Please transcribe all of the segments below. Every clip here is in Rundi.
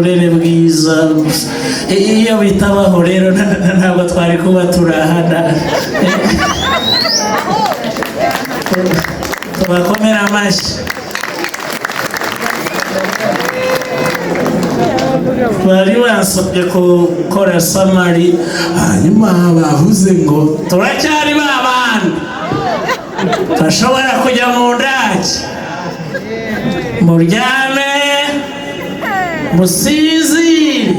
Uburere bwiza, iyo bitabaho rero ntabwo twari kuba turahana. Tubakomera amashyi. Bari bansabye gukora summary, hanyuma bavuze ngo turacyari ba bandi bashobora kujya mu ndaki, muryame musinzire.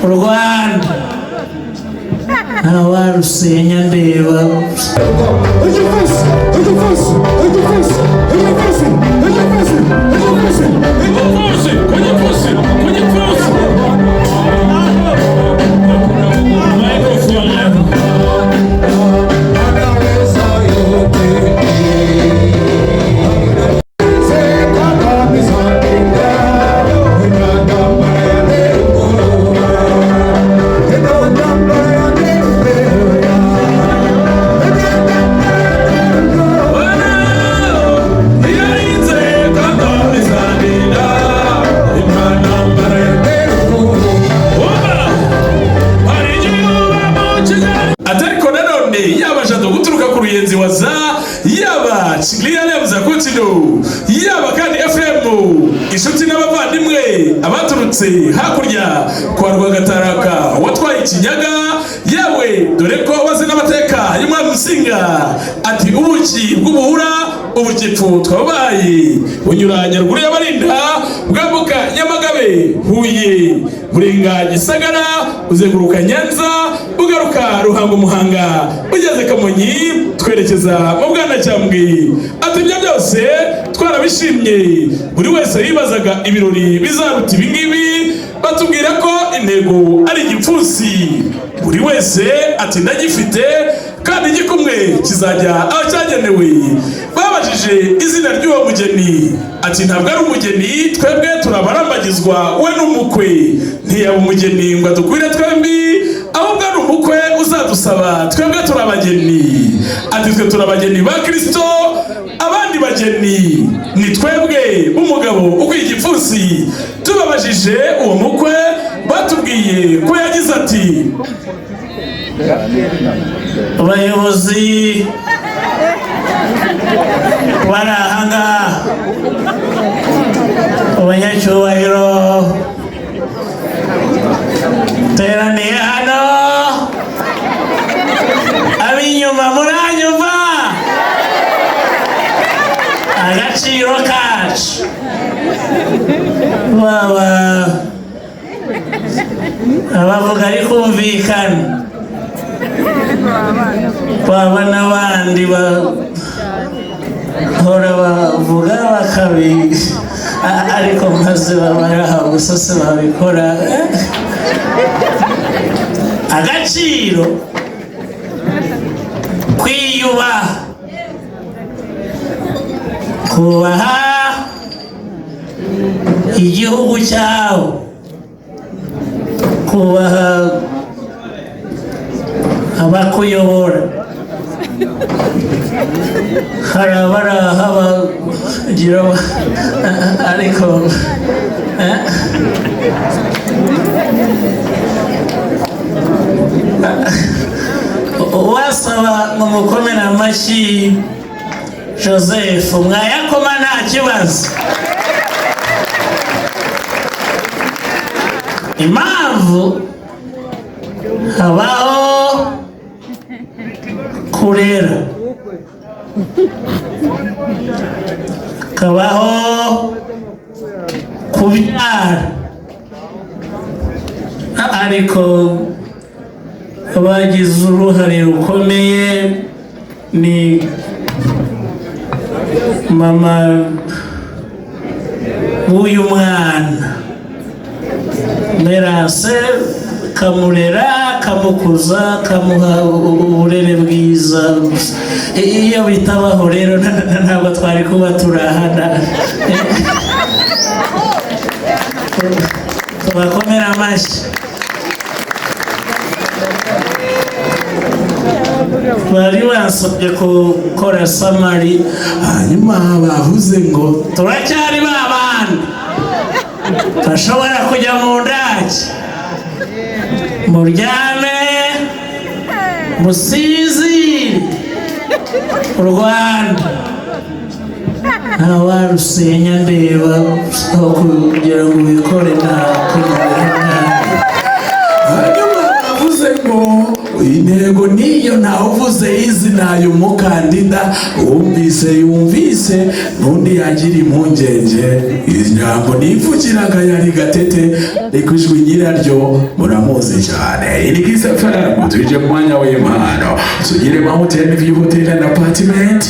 U Rwanda ntawarusenya ndeba. Igipfunsi, igipfunsi, igipfunsi, igipfunsi, igipfunsi, igipfunsi. Igipfunsi, ku gipfunsi, ku gipfunsi. Microphone. Anaweza yote. Yarinze kandi izandinda intambara. Hari igihe uba mu Kigali. Ati ariko nanone yaba Jado guturuka ku Ruyenzi waza, yaba Kigali yabuza kutino, yaba kandi Efuremu, inshuti n'abavandimwe abaturutse hakurya kwa Rwagataraka watwaye ikinyaga, yewe dore ko wazi n'amateka y'umwami Musinga. Ati ubuki bw'ubuhura, ubukipfu twabaye bunyura Nyaruguru y'Abarinda, bwambuka Nyamagabe, Huye, burenga Gisagara, uzenguruka Nyanza, ugaruka Ruhango, Muhanga, ugeze Kamonyi, twerekeza mu Bwanacyambwe. Ati ibyo byose twarabishimye. Buri wese yibazaga ibirori bizaruta ibingibi, batubwira ko intego ari igipfunsi. Buri wese ati ndagifite kandi igikumwe kizajya aho cyagenewe. Babajije izina ry'uwo mugeni, ati ntabwo ari umugeni, twebwe turabarambagizwa, we n'umukwe. Ntiyaba umugeni ngo adukwire twembi, ahubwo ari umukwe uzadusaba, twebwe turabageni. Ati twe turabageni ba Kristo, abandi bageni ni twebwe b'umugabo ukwiye igipfunsi. Tubabajije uwo mukwe, batubwiye ko yagize ati: Abayobozi bari ahangaha, abanyacyubahiro teraniye hano, ab'inyuma muranyumva? Agaciro kacu, baba abavuga ari kumvikana, baba n'abandi bahora bavuga bakabi, ariko maze baba aho gusa se babikora. Agaciro, kwiyubaha, kubaha igihugu cyawe, kubaha abakuyobora. Hari abari aha bagira, ariko uwasaba ngo mukomere amashyi Joseph, mwayakoma nta kibazo. Impamvu habaho kurera, hakabaho kubyara, ariko abagize uruhare rukomeye ni mama w'uyu mwana Merase, kamurera, kamukuza, kamuha uburere bwiza. Iyo bitabaho rero ntabwo twari kuba turahana. Tubakomera amashyi. Bari bansabye gukora summary, hanyuma bavuze ngo turacyari ba bandi Bashobora kujya mu ndake, muryame musinzire. U Rwanda ntawarusenya ndeba, aho kugira ngo ubikore nta. Hanyuma avuze ngo intego niyo, ntawuvuze izina y'umukandida. Wumvise yumvise, n'undi yagira impungenge. Ijambo nivugiraga yari Gatete, ariko ijwi nyiraryo muramuzi cyane. Iri Kiss FM, tuje mu mwanya w'impano. Tugire Mountain View Hotel and Apartment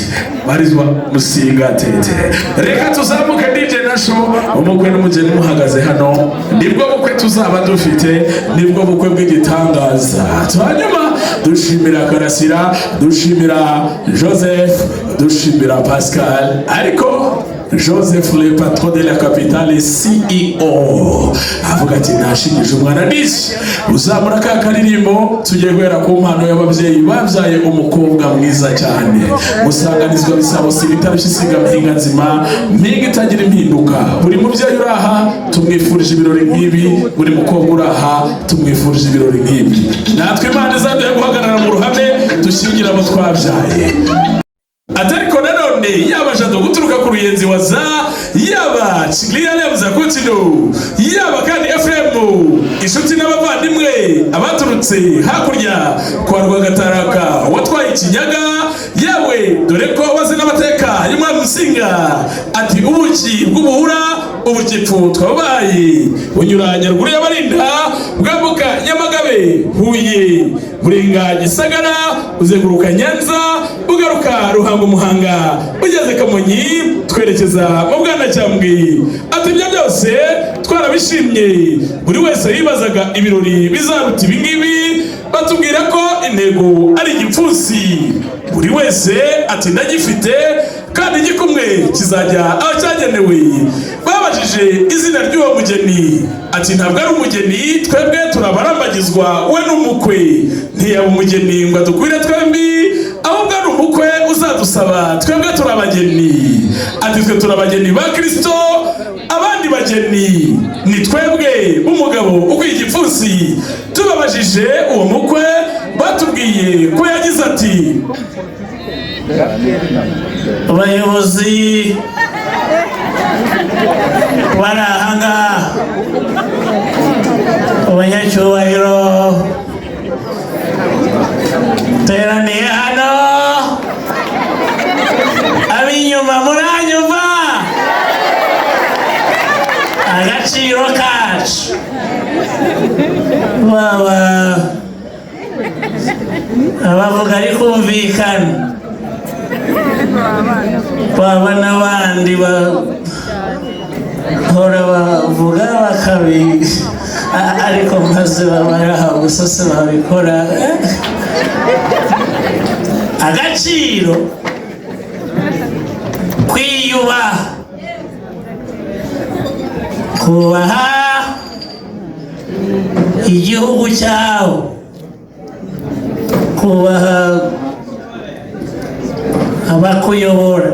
barizwa Musinga Tete. Reka tuzamuke, DJ Nasho. Umukwe n'umugeni muhagaze hano, nibwo bukwe tuzaba dufite, nibwo bukwe bw'igitangaza. Hanyuma dushimira Karasira, dushimira Joseph, dushimira Pascal, ariko Joseph, le patron de la capitale, CEO, avuga ati: "Nashingije umwana." Nisi uzamura ka karirimbo. Tugiye guhera ku mpano y'ababyeyi babyaye umukobwa mwiza cyane, Musanganizwa Bisabo Sibitaro Isiga Mpinga Nzima, mpinga itagira impinduka. Buri mubyeyi uri aha tumwifurije ibirori nk'ibi, buri mukobwa uri aha tumwifurije ibirori nk'ibi. Natwe Imana izaduhe guhagarara mu ruhame dushyingira abo twabyaye. Ati ariko nanone yaba Jado guturuka ku Ruyenzi waza, yaba Kigali Zakutino, yaba kandi Efuremu, inshuti n'abavandimwe abaturutse hakurya kwa Rwagataraka watwaye ikinyaga, yewe dore ko bazi n'amateka y'umwami Musinga. Ati ubuki bw'ubuhura, ubukipfu twabaye, bunyura Nyaruguru y'Abarinda, bwambuka Nyamagabe, Huye, burenga Gisagara, buzenguruka Nyanza, bugaruka Ruhango, Muhanga, bugeze Kamonyi, twerekeza mu Bwanacyambwe. Ati ibyo byose twarabishimye. Buri wese yibazaga ibirori bizaruta ibingibi, batubwira ko intego ari igipfunsi. Buri wese ati ndagifite, kandi igikumwe kizajya aho cyagenewe. Babajije izina ry'uwo mugeni, ati ntabwo ari umugeni, twebwe turabarambagizwa, we n'umukwe. Ntiyaba umugeni ngo adukwire twembi, ahubwo ari umukwe uzadusaba, twebwe turabageni. Ati twe turabageni ba Kirisito, abandi bageni ni twebwe b'umugabo ukwiye igipfunsi. Tubabajije uwo mukwe, batubwiye ko yagize ati: Abayobozi bari ahangaha, abanyacyubahiro teraniye hano, ab'inyuma muranyumva? Agaciro kacu, baba abavuga ari kumvikana, baba n'abandi bahora bavuga bakabi, ariko maze baba ari aho gusa se babikora. Agaciro, kwiyubaha, kubaha igihugu cyawe, kubaha abakuyobora.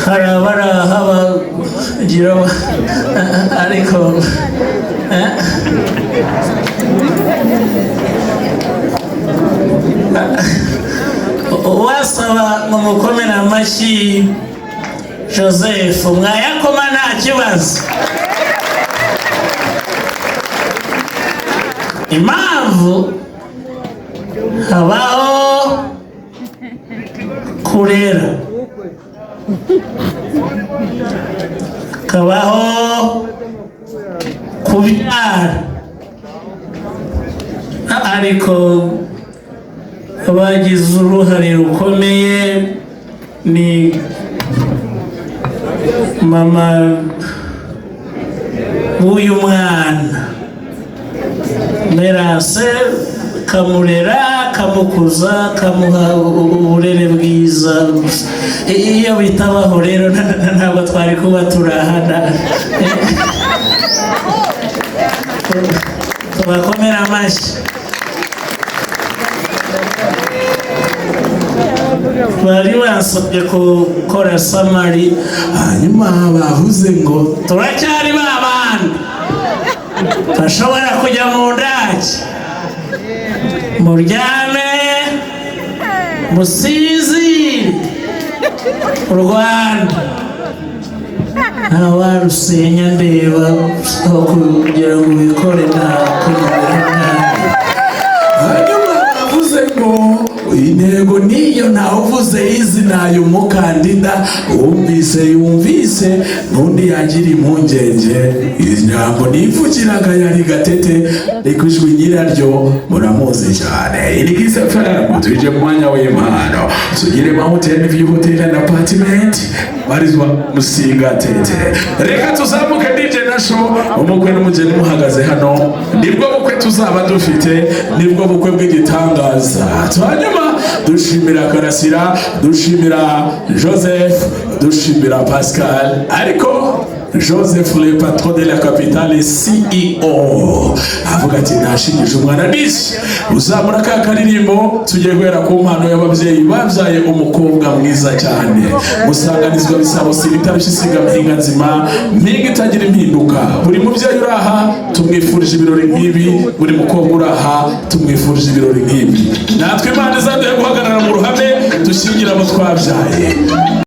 Hari abari aha bagira, ariko uwasaba ngo mukomere amashyi Joseph, mwayakoma nta kibazo. Impamvu habaho kurera, hakabaho kubyara, ariko abagize uruhare rukomeye ni mama w'uyu mwana Merase, kamurera, kamukuza, kamuha uburere bwiza. Iyo bitabaho rero ntabwo twari kuba turahana. Tubakomera amashyi. Bari bansabye gukora summary. Hanyuma bavuze ngo turacyari ba bandi bashobora kujya mu ndaki, muryame musinzire. U Rwanda ntawarusenya ndeba. Aho kugira ngo ubikore nta Hanyuma bavuze ngo intego niyo, ntawuvuze izina y'umukandida. Wumvise yumvise, n'undi yagira impungenge. Ijambo nivugiraga yari Gatete, ariko ijwi nyiraryo muramuzi cyane. Iri Kiss FM, tuje mu mwanya w'impano, tugire Mountain View Hotel and Apartment barizwa Musinga Tete. Reka tuzamuke, DJ Nasho. Umukwe n'umugeni muhagaze hano, nibwo bukwe tuzaba dufite, nibwo bukwe bw'igitangaza. Hanyuma dushimira Karasira, dushimira Joseph, dushimira Pascal, ariko Joseph, le patron de la capitale, CEO, avuga ati nashingije umwana nisi. Uzamura ka karirimbo. Tugiye guhera ku mpano y'ababyeyi babyaye umukobwa mwiza cyane, Musanganizwa Bisabo Sibita Isiga Mpinga Nzima, mpinga itagira impinduka. Buri mubyeyi uri aha tumwifurije ibirori nk'ibi, buri mukobwa uri aha tumwifurije ibirori nk'ibi. Natwe Imana izaduhe guhagarara mu ruhame dushyingira abo twabyaye.